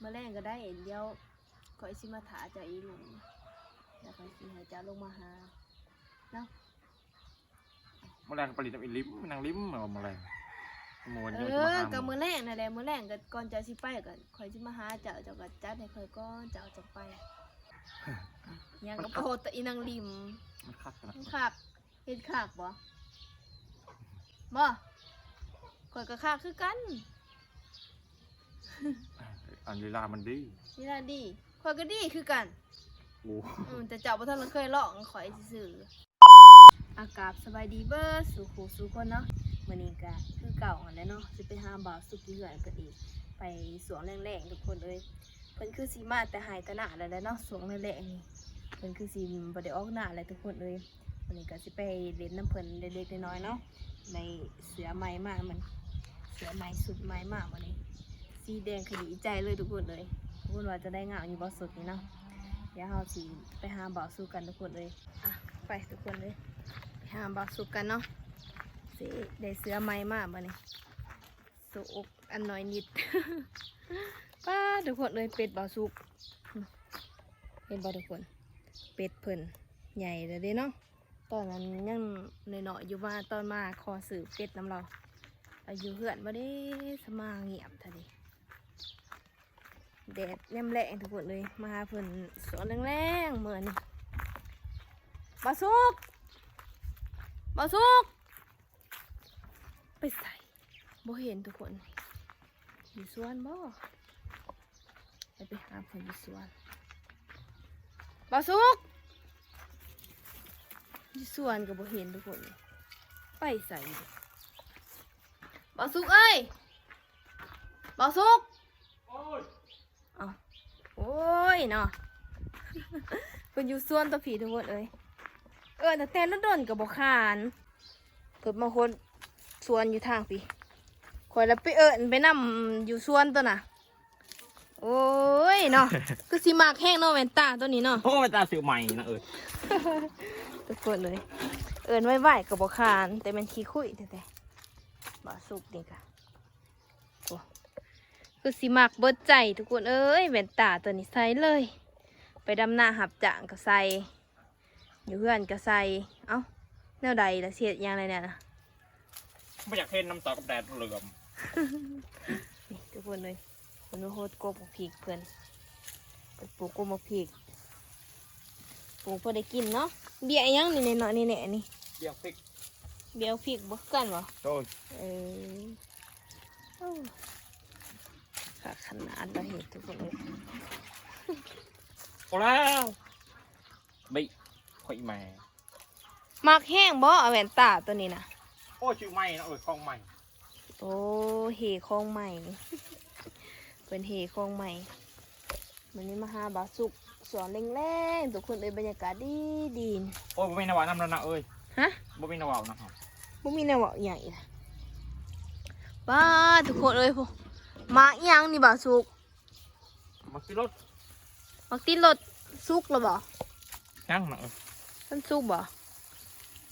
ມື້ແລງກໍໄດ້ ດຽວຂ້ອຍຊິມາຖ້າເຈົ້າອີ່ລຸງ ແລ້ວຂ້ອຍຊິໃຫ້ເຈົ້າລົງມາຫາເນາະ. ມື້ແລງກໍໄປຫຼິ້ນນຳອີ່ລິມ ນາງລິມ ເອົາມື້ແລງ ມື້ວັນ ເອີ ກໍມື້ແລງນັ້ນແຫຼະ ມື້ແລງກໍກ່ອນເຈົ້າຊິໄປກໍຂ້ອຍຊິມາຫາເຈົ້າ ເຈົ້າກໍຈັດໃຫ້ຂ້ອຍກ່ອນ ເຈົ້າຈັ່ງໄປ. ຫຍັງກໍພໍແຕ່ອີ່ນາງລິມ ມັນຄັກຂະໜາດ ມັນຄັກ. ເຮັດຄັກບໍ່? ບໍ່? ຂ້ອຍກໍຄັກຄືກັນ. ອັນລີລາມັນດີ ລີລາດີ ຂ້ອຍກໍດີຄືກັນ. ໂອ້ ອືມ ແຕ່ເຈົ້າບໍ່ທັນໄດ້ເຄີຍລອງ ຂ້ອຍຊື່ໆ. ອາ ກາບສະບາຍດີເບິດສູ່ຄູ່ສູ່ຄົນເນາະ. ມື້ນີ້ກໍຄືເກົ່າຫັ້ນແຫຼະເນາະ ຊິໄປຫາບ່າວສຸກຢູ່ເຮືອນເພິ່ນອີກ ໄປຊ່ວງແລງໆ ທຸກຄົນເອີຍ. ເພິ່ນຄືຊິມາແຕ່ໄຮ່ແຕ່ນາແລ້ວແຫຼະເນາະ ຊ່ວງແລງໆນີ້ ເພິ່ນຄືຊິບໍ່ໄດ້ອອກນາແລ້ວ ທຸກຄົນເອີຍ. ມື້ນີ້ກໍຊິໄປຫຼິ້ນນຳເພິ່ນເລັກໆນ້ອຍໆເນາະ. ໄດ້ເສື້ອໃໝ່ມາ ມັນເສື້ອໃໝ່ ຊຸດໃໝ່ມາມື້ນີ້ ສີແດງຂະຫຢີໃຈເລີຍ ທຸກຄົນເອີຍ. ທຸກຄົນວ່າຈະໄດ້ງາມຢູ່ບໍ່ ຊຸດນີ້ເນາະ. ດຽວເຮົາຊິໄປຫາບ່າວສຸກກັນ ທຸກຄົນເອີຍ. ອ່ະ ໄປ ທຸກຄົນເອີຍ ໄປຫາບ່າວສຸກກັນເນາະ. ຊິໄດ້ເສື້ອໃໝ່ມາມື້ນີ້. ໂຊະອົກອັນນ້ອຍນິດ. ປ້າ ທຸກຄົນເອີຍ ເປັດບ່າວສຸກ ເຫັນບໍ່ທຸກຄົນ? ເປັດເພິ່ນໃຫຍ່ແລ້ວເດ້ເນາະ. ຕອນນັ້ນຍັງນ້ອຍໆຢູ່ ມາຕອນມາຂໍຊື້ເປັດນຳລາວ. ລາວຢູ່ເຮືອນບໍ່ເດ້ ສະມາງຽບແທ້ເດ້. ແດດຍາມແລງ ທຸກຄົນເອີຍ ມາຫາເພິ່ນສວນແລງໆ ມື້ນີ້. ບ່າວສຸກ ບ່າວສຸກ ໄປໃສ? ບໍ່ເຫັນທຸກຄົນ. ຢູ່ສວນບໍ່? ໄປ ໄປຫາເພິ່ນຢູ່ສວນ. ບ່າວສຸກ ຢູ່ສວນກໍບໍ່ເຫັນທຸກຄົນ. ໄປໃສ? ບ່າວສຸກເອີຍ ບ່າວສຸກ. ໂອ້ຍ ເອົ້າ ໂອ້ຍເນາະ ເພິ່ນຢູ່ສວນຕົວະພີ້ ທຸກຄົນເອີຍ. ເອີ້ນຕັ້ງແຕ່ດົນໆກໍບໍ່ຂານ. ເພິ່ນມາຫົດສວນຢູ່ທາງພີ້ ຂ້ອຍລະໄປເອີ້ນໄປນຳຢູ່ສວນຕົວະນະ. ໂອ້ຍເນາະ ຄືຊິມັກແຮງເນາະ ແວ່ນຕາຕົວນີ້ເນາະ. ໂອ້ ແວ່ນຕາຊື້ໃໝ່ນະເອີຍ ທຸກຄົນເອີຍ. ເອີ້ນໄວໆກໍບໍ່ຂານ ແຕ່ແມ່ນຂີ້ຄຸຍແທ້ໆ ບ່າວສຸກນີ້ກະ. ໂອ້ ຄືຊິມັກເບິດໃຈທຸກຄົນເອີຍ ແວ່ນຕາຕົວນີ້ໃສ່ເລີຍ. ໄປດຳນາຮັບຈ້າງກໍໃສ່ ຢູ່ເຮືອນກໍໃສ່. ເອົ້າ ແນວໃດລະ ຊິເຮັດຫຍັງລະແນວນະ? ບໍ່ຢາກເຫັນນຳຕາກັບແດດເຫຼືອມ. ນີ້ທຸກຄົນເອີຍ ເພິ່ນມາຫົດກົກໝາກພິກເພິ່ນ ໄປປູກກົກໝາກພິກ ປູກພໍໄດ້ກິນເນາະ. ເບ້ຍອີ່ຫຍັງນີ້ ນ້ອຍໆນີ້ແນ່ນີ້? ເບ້ຍພິກ. ເບ້ຍພິກບໍ່ຄືກັນບໍ່? ໂດຍ. ເອີ ໂອ້ ຄັກຂະໜາດລະເຮັດ ທຸກຄົນເອີຍ. ໂອ້ ແລ້ວ ເບ້ຍ ຂ້ອຍອີ່ແມ່ ມັກແຮງບໍ່ ອາ ແວ່ນຕາຕົວນີ້ນະ? ໂອ້ຍ ຊື້ໃໝ່ນະເອີຍ ຂອງໃໝ່. ໂອ້ ເຮຂອງໃໝ່ ເພິ່ນເຮຂອງໃໝ່. ມື້ນີ້ມາຫາບ່າວສຸກສວນແລງໆ ທຸກຄົນເອີຍ ບັນຍາກາດດີໆ. ໂອ້ຍ ບໍ່ມີແນວເວົ້ານຳແລ້ວນະເອີຍ. ຮະ? ບໍ່ມີແນວເວົ້ານຳ ບໍ່ມີແນວເວົ້າໃຫຍ່. ປ້າ ທຸກຄົນເອີຍ ໝາກອີ່ຫຍັງນີ້ບ່າວສຸກ? ໝາກຕິດລົດ ໝາກຕິດລົດ ສຸກແລ້ວບໍ່? ຍັງນະເອີຍ. ມັນສຸກບໍ່?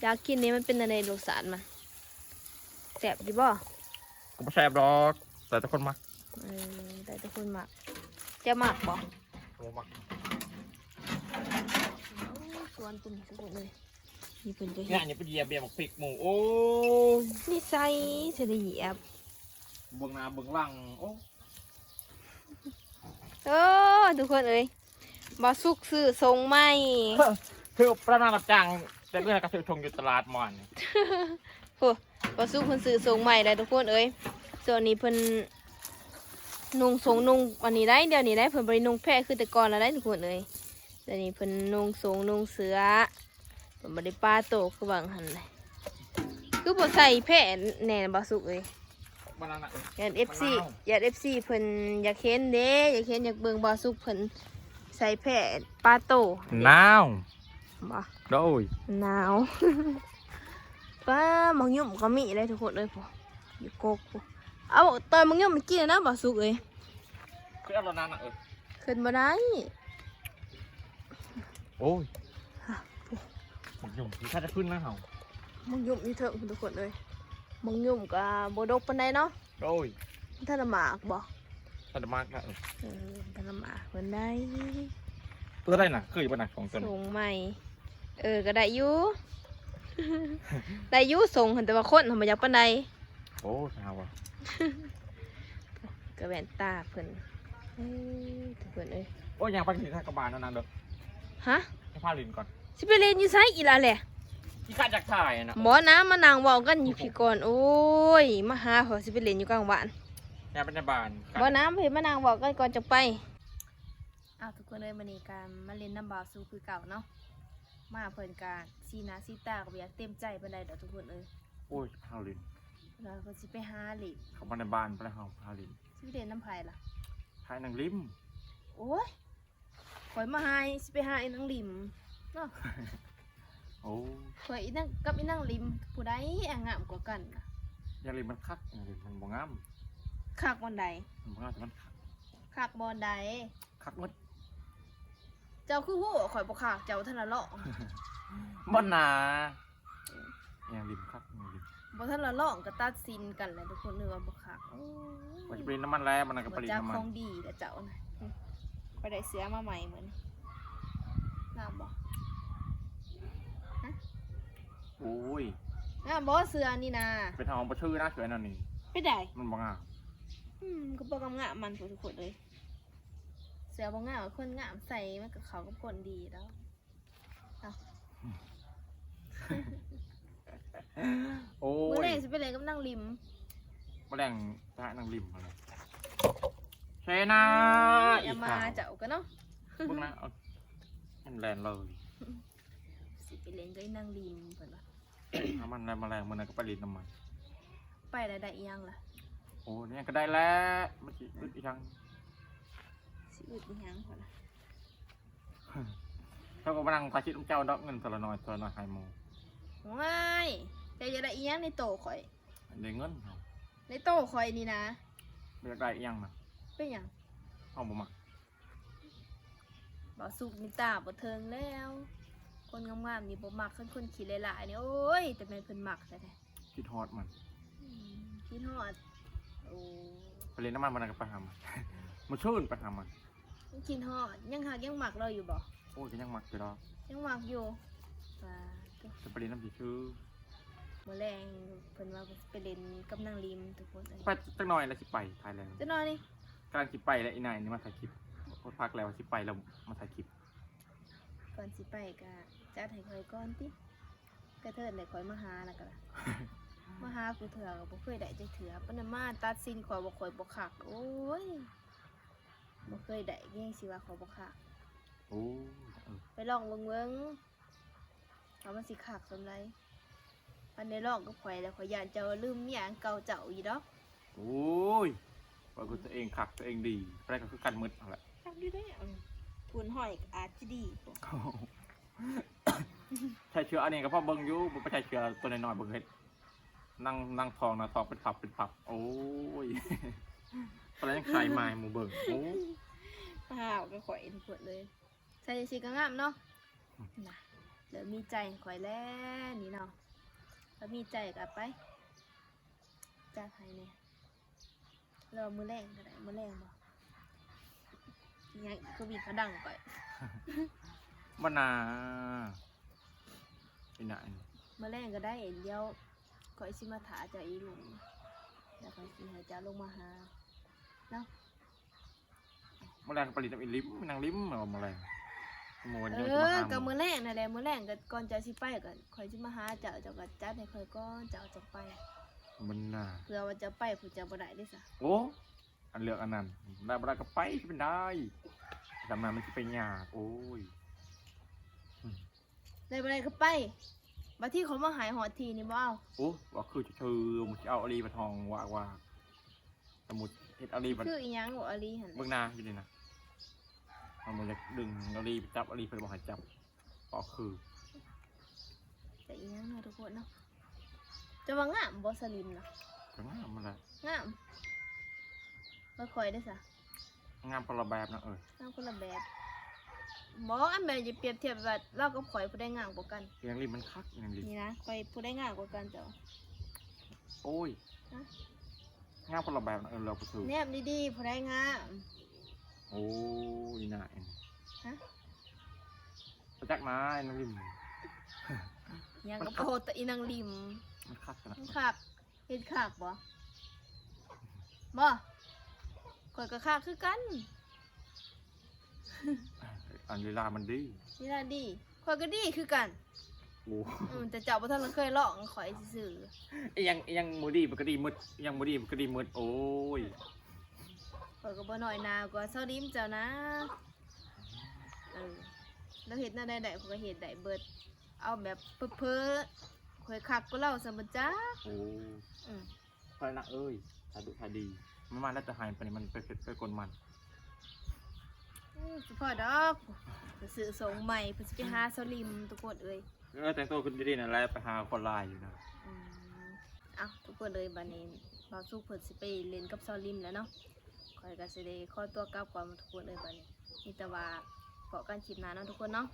ຢາກກິນນີ້ ມັນເປັນແນວໃດ ລົດຊາດມັນ ແຊບຢູ່ບໍ່? ກໍບໍ່ແຊບດອກ ແຕ່ແຕ່ຄົນມັກ. ເອີ ແຕ່ແຕ່ຄົນມັກ. ເຈົ້າມັກບໍ່? ບໍ່ມັກ. ໂອ້ ສວນຕົວນີ້ທຸກຄົນເອີຍ ນີ້ເພິ່ນກໍເຮັດ ນີ້ໄປຢຽບເບ້ຍໝາກພິກໝູ່. ໂອ້ຍ ນິໄສຊິໄດ້ຢຽບ ເບິ່ງໜ້າເບິ່ງຫຼັງ. ໂອ້ ໂອ້ ທຸກຄົນເອີຍ ບ່າວສຸກຊື້ຊົງໃໝ່ ຄືໄປນຳຮັບຈ້າງ ແຕ່ເມື່ອກໍຊື້ຊົງຢູ່ຕະຫຼາດໝ່ວນ. ໂອ້ ບ່າວສຸກເພິ່ນຊື້ຊົງໃໝ່ແລ້ວ ທຸກຄົນເອີຍ. ຊ່ວງນີ້ເພິ່ນນຸ່ງຊົງນຸ່ງອັນນີ້ໄດ໋ ດຽວນີ້ໄດ໋ ເພິ່ນບໍ່ໄດ້ນຸ່ງແພຄືແຕ່ກ່ອນແລ້ວໄດ໋ ທຸກຄົນເອີຍ. ດຽວນີ້ເພິ່ນນຸ່ງຊົງນຸ່ງເສື້ອ ເພິ່ນບໍ່ໄດ້ປາໂຕຄືຫວ່າງຫັ້ນ. ຄືບໍ່ໃສ່ແພແດ່ນະ ບ່າວສຸກເອີຍ? ບໍ່ນັ້ນນະ ຢ້ານເອັຟຊີ ມັນໜາວ ຢ້ານເອັຟຊີເພິ່ນຢາກເຫັນເດ້ ຢາກເຫັນຢາກເບິ່ງບ່າວສຸກເພິ່ນໃສ່ແພປາໂຕ. ໜາວ ບໍ່? ໂດຍ ໜາວ. ປ້າ ໝາກຫຍຸ່ມກໍມີເດ້ທຸກຄົນເອີຍ ພຸ້ນ ຢູ່ກົກພຸ້ນ. ເອົາຕອນໝາກຫຍຸ່ມມາກິນນະ ບ່າວສຸກເອີຍ. ຄືເອົາແລ້ວນັ້ນນະເອີຍ ຂຶ້ນບໍ່ໄດ້. ໂອ້ຍ ໝາກຫຍຸ່ມທີ່ຖ້າຈະຂຶ້ນນະເຮົາ. ໝາກຫຍຸ່ມຢູ່ເທິງພຸ້ນ ທຸກຄົນເອີຍ. ໝາກຫຍຸ່ມກໍບໍ່ດົກປານໃດເນາະ. ໂດຍ. ມັນທັນລະໝາກບໍ່? ທັນໄດ້ມາກນະ ເອີ ເອີ ທັນໄດ້ມາກເພິ່ນໄດ້ ຕົວໃດນະ ຄືຢູ່ບໍ່ນະ ຂອງຕົວນີ້ ສົ່ງໃໝ່ ເອີ ກໍໄດ້ຢູ່ ໄດ້ຢູ່ສົ່ງຫັ້ນ ແຕ່ວ່າຄົນຫັ້ນບໍ່ຢາກປານໃດ ໂອ້ ເອົາວ່າ ກໍແວ່ນຕາເພິ່ນ ເອີ ທຸກຄົນເອີຍ ໂອ້ຍ ຍ່າງໄປຊິທາກະບານນັ້ນເດີ ຮະ ໄປພາຫຼິ້ນກ່ອນ ຊິໄປຫຼິ້ນຢູ່ໃສອີກລະແຫຼະ ຂີ້ຄາດຢາກຖ່າຍນະ ບໍ່ນະ ມານັ່ງເວົ້າກັນຢູ່ພີ້ກ່ອນ ໂອ້ຍ ມາຫາເຂົາ ຊິໄປຫຼິ້ນຢູ່ກາງບ້ານ ຍາມເປັນນາຍບ້ານ ບໍ່ນຳ ເຫັນມານັ່ງເວົ້າກັນກ່ອນຈັ່ງໄປ. ອ້າວ ທຸກຄົນເອີຍ ມື້ນີ້ກໍມາຫຼິ້ນນຳບ່າວສຸກຄືເກົ່າເນາະ ມາເພິ່ນກໍສີໜ້າສີຕາກໍບໍ່ຢາກເຕັມໃຈປານໃດດອກທຸກຄົນເອີຍ ໂອ້ຍ ພາຫຼິ້ນ ລະເພິ່ນຊິໄປຫາຫຼິ້ນ ເຂົ້າມາໃນບ້ານໄປແລ້ວ ເຮົາພາຫຼິ້ນ ຊິໄປຫຼິ້ນນຳໃຜລະ ຫານາງລິມ ໂອ້ຍ ຂ້ອຍມາຫາ ຊິໄປຫາອີນາງລິມເນາະ ໂອ້ ຂ້ອຍອີນາງ ກັບອີນາງລິມ ຜູ້ໃດງາມກວ່າກັນນະ ອີນາງລິມມັນຄັກ ອີນາງລິມມັນບໍ່ງາມ ຄັກບ່ອນໃດ ມັນບໍ່ງາມ ແຕ່ມັນຄັກ ຄັກບ່ອນໃດ ຄັກໝົດ ເຈົ້າຄືຮູ້ວ່າຂ້ອຍບໍ່ຄັກ ເຈົ້າບໍ່ທັນລະລອງ ບໍ່ນາ ອີນາງລິມຄັກ ອີນາງລິມ ບໍ່ທັນລະລອງກໍຕັດສິນກັນແຫຼະທຸກຄົນ ຫຼືວ່າບໍ່ຄັກ ໂອ້ຍ ວ່າຊິໄປຫຼິ້ນນຳມັນແຫຼະ ມັນກໍໄປຫຼິ້ນນຳມັນ ຈັກຂອງດີລະເຈົ້ານະ ຂ້ອຍໄດ້ເສື້ອມາໃໝ່ມື້ນີ້ ງາມບໍ່ ຮະ ໂອ້ຍ ງາມບໍ່ເສື້ອນີ້ນະ ໄປທາງບໍ່ຊື່ນະ ເສື້ອນັ້ນນີ້ ໄປໃດ ມັນບໍ່ງາມ ອືມ ກໍບໍ່ງາມໆ ມັນພຸ້ນທຸກຄົນເອີຍ ເສື້ອບໍ່ງາມ ຄົນງາມໃສ່ ມັນກໍເຂົ້າກັບຄົນດີແລ້ວ. ໂອ້ຍ ມື້ແລງຊິໄປຫຼິ້ນກັບນາງລິມ ມື້ແລງໄປຫານາງລິມຫັ້ນແຫຼະ ເຊນາ ອືມ ຢ່າມາເຈົ້າກໍເນາະ ເບິ່ງນະ ມັນແລ່ນເລີຍ ຊິໄປຫຼິ້ນກັບນາງລິມເພິ່ນວ່າ ເອົາມັນແລ້ວ ມື້ແລງມື້ນັ້ນກໍໄປຫຼິ້ນນຳມັນ ໄປແລ້ວໄດ້ອີ່ຫຍັງລະ ໂອ້ ອີ່ຫຍັງກໍໄດ້ແຫຼະ ມັນຊິອຶດອີ່ຫຍັງ ຊິອຶດອີ່ຫຍັງພຸ້ນນະ ເຈົ້າກໍມານັ່ງຖ່າຍຄລິບນຳເຈົ້າດອກ ເງິນເທື່ອລະໜ້ອຍເທື່ອລະໜ້ອຍໃຫ້ໝູ່ ໂອ້ຍ ເຈົ້າຢາກໄດ້ອີ່ຫຍັງໃນໂຕຂ້ອຍ ໄດ້ເງິນເຮົາ ໃນໂຕຂ້ອຍນີ້ນະ ບໍ່ຢາກໄດ້ອີ່ຫຍັງນະ ເປັນຫຍັງ ເຮົາບໍ່ມັກ ບ່າວສຸກນີ້ຕາບໍ່ເຖິງແລ້ວ ຄົນງາມໆນີ້ບໍ່ມັກ ຄັນຄົນຂີ້ຫຼາຍໆນີ້ ໂອ້ຍ ແຕ່ແມ່ນເພິ່ນມັກແທ້ໆ ຄິດຮອດມັນ ອືມ ຄິດຮອດ ໂອ້ ໄປຫຼິ້ນນຳມັນ ມື້ນັ້ນກໍໄປຫາມັນ ມື້ຊືນໄປຫາມັນ ຄິດຮອດ ຍັງຮັກຍັງມັກລາວຢູ່ບໍ່ ໂອ້ຍ ກໍຍັງມັກຢູ່ດອກ ຍັງມັກຢູ່ ປາດໂທ້ ຈະໄປຫຼິ້ນນຳຊື່ໆ ມື້ແລງເພິ່ນວ່າໄປຫຼິ້ນກັບນາງລິມທຸກຄົນເອີຍ ໄປຈັກໜ້ອຍແລ້ວ ຊິໄປ ຖ່າຍແລ້ວ ຈັກໜ້ອຍນີ້ ກຳລັງຊິໄປແລ້ວ ອີ່ນາຍນີ້ມາຖ່າຍຄລິບ ພັກແລ້ວວ່າຊິໄປແລ້ວ ມາຖ່າຍຄລິບ ກ່ອນຊິໄປກະຈັດໃຫ້ຂ້ອຍກ່ອນຕິ ກະເທີນໄດ້ຂ້ອຍມາຫານະກະ ມາຫາກູເທື່ອກະບໍ່ເຄີຍໄດ້ຈັກເທື່ອ ປານນັ້ນມາຕັດສິນຂ້ອຍວ່າຂ້ອຍບໍ່ຄັກ ໂອ້ຍ ບໍ່ເຄີຍໄດ້ກະຍັງຊິວ່າຂ້ອຍບໍ່ຄັກ ໂອ້ ເອີ ໄປລອງເບິ່ງເບິ່ງ ວ່າມັນຊິຄັກສ່ຳໃດ ຄັນໄດ້ລອງກັບຂ້ອຍແລ້ວ ຂ້ອຍຢ້ານເຈົ້າລືມເມຍອັນເກົ່າເຈົ້າຢູ່ດອກ ໂອ້ຍ ຂ້ອຍຄືຕົວເອງຄັກຕົວເອງດີ ໃຜກໍຄືກັນໝົດຫັ້ນແຫຼະ ຄັກຢູ່ເດ້ ເອີ ຄູນຮ້ອຍອາດຈະດີກວ່າ ໃຊ້ເສື້ອອັນນີ້ກໍພໍເບິ່ງຢູ່ ບໍ່ໄປໃຊ້ເສື້ອຕົວນ້ອຍໆ ເບິ່ງເຮັດ ນັ່ງ ນັ່ງທ້ອງນະ ທ້ອງເປັນພັບເປັນພັບ ໂອ້ຍ ປານນັ້ນຍັງຂາຍມາໃຫ້ໝູ່ເບິ່ງ ໂອ້ຍ ພາວກັບຂ້ອຍທຸກຄົນເລີຍ ໃສ່ຈັ່ງຊີ້ກໍງາມເນາະ ນະ ເລີ່ມມີໃຈໃຫ້ຂ້ອຍແລ້ວນີ້ເນາະ ຖ້າມີໃຈກໍເອົາໄປ ຈັດໃຫ້ແດ່ ຫຼືວ່າມື້ແລງກໍໄດ້ ມື້ແລງບໍ່ ອີ່ຫຍັງອີກ ຄືມີຂະດັງຂ້ອຍ ບໍ່ນາ ອີ່ນາ ມື້ແລງກໍໄດ້ ດຽວຂ້ອຍຊິມາຖ້າເຈົ້າອີ່ລຸງ ແລ້ວຂ້ອຍຊິໃຫ້ເຈົ້າລົງມາຫາເນາະ ມື້ແລງໄປຫຼິ້ນນຳອີ່ລິມ ນາງລິມ ເອົາມື້ແລງ ເອີ ກໍມື້ແລງນັ້ນແຫຼະ ມື້ແລງກໍກ່ອນເຈົ້າຊິໄປກໍຂ້ອຍຊິມາຫາເຈົ້າ ເຈົ້າກໍຈັດໃຫ້ຂ້ອຍກ່ອນ ເຈົ້າຈັ່ງໄປ ມັນນາ ເພື່ອວ່າເຈົ້າໄປຜູ້ເຈົ້າບໍ່ໄດ້ເດ້ຊະ ໂອ້ ອັນເລື່ອງອັນນັ້ນ ໄດ້ບໍ່ໄດ້ກໍໄປ ຊິເປັນໄດ້ ດຳນາມັນຊິໄປຍາກ ໂອ້ຍ ໄດ້ບໍ່ໄດ້ກໍໄປ ບາດທີເຂົາມາໃຫ້ຮອດທີ່ນີ້ບໍ່ເອົາ ໂອ້ ວ່າຄືຈະຖື ມັນຊິເອົາອີ່ຫຼີ ບັດຫ້ອງວ່າ ວ່າ ສົມມຸດເຮັດອາລີ ຄືອີ່ຫຍັງບໍ່ ອາລີຫັ້ນ ເບິ່ງໜ້າຢູ່ນີ້ນະ ເຮົາບໍ່ຢາກດຶງອາລີໄປຈັບ ອາລີເພິ່ນບໍ່ໃຫ້ຈັບ ກໍຄື ແຕ່ອີ່ຫຍັງເນາະທຸກຄົນເນາະ ຈະວ່າງາມບໍ່ສະລິມນະ ກໍງາມຫັ້ນແຫຼະ ງາມ ແລ້ວຂ້ອຍເດ້ຊະ ງາມຄົນລະແບບນະເອີຍ ງາມຄົນລະແບບ ບໍ່ ອັນແບບຈະປຽບທຽບວ່າລາວກັບຂ້ອຍຜູ້ໃດງາມກວ່າກັນ ອີ່ຫຍັງລີມັນຄັກ ອີ່ຫຍັງລີ ນີ້ນະ ຂ້ອຍຜູ້ໃດງາມກວ່າກັນເຈົ້າ ໂອ້ຍ ຮະ ງາມຄົນລະແບບນະ ເອີ ລາວບໍ່ຖືກ ແນມດີໆ ຜູ້ໃດງາມ? ໂອ້ຍ ອີ່ໜ້າ ຮະ? ປະຈັກນາ ອີ່ນາງລິມ ຫຍັງກໍພໍແຕ່ອີ່ນາງລິມ ມັນຄັກຂະໜາດ ມັນຄັກ ເຮັດຄັກບໍ່? ບໍ່ ຂ້ອຍກໍຄັກຄືກັນ. ອັນລີລາມັນດີ ລີລາດີ ຂ້ອຍກໍດີຄືກັນ. ໂອ້ ອືມ ແຕ່ເຈົ້າບໍ່ທັນເຄີຍລອງຂ້ອຍຊື່ໆ. ອີ່ຫຍັງ ອີ່ຫຍັງບໍ່ດີມັນກໍດີໝົດ ອີ່ຫຍັງບໍ່ດີມັນກໍດີໝົດ. ໂອ້ຍ ຂ້ອຍກໍບໍ່ນ້ອຍໜ້າກວ່າຊາວລິມເຈົ້ານະ. ເອີ ລາວເຮັດແນວໃດໄດ້ ຂ້ອຍກໍເຮັດໄດ້ເບິດ. ເອົາແບບເພີ້ໆ ຂ້ອຍຄັກກວ່າລາວຊ້ຳບໍ່ຈັກ. ໂອ້ ອືມ ຂ້ອຍນະເອີຍ ຖ້າດຸຖ້າດີ ມັນມາແລ້ວແຕ່ໃຫ້ປານນີ້ ມັນໄປເຮັດໄປກົນມັນ. ອືມ ຊິພໍດອກ ໄປຊື້ຊົງໃໝ່ ເພິ່ນຊິໄປຫາຊາວລິມ ທຸກຄົນເອີຍ. ເອີ ແຕ່ງຕົວຂຶ້ນດີໆ ນັ້ນແຫຼະ ໄປຫາຄົນຫຼາຍຢູ່ນະ. ອືມ ເອົ້າ ທຸກຄົນເອີຍ ບັດນີ້ບ່າວສຸກເພິ່ນຊິໄປຫຼິ້ນກັບຊາວລິມແລ້ວເນາະ. ຂ້ອຍກໍຊິໄດ້ຂໍຕົວກັບກ່ອນ ທຸກຄົນເອີຍ. ບັດນີ້ມີແຕ່ວ່າພໍ້ກັນຄລິບໜ້າເນາະ ທຸກຄົນເນາະ.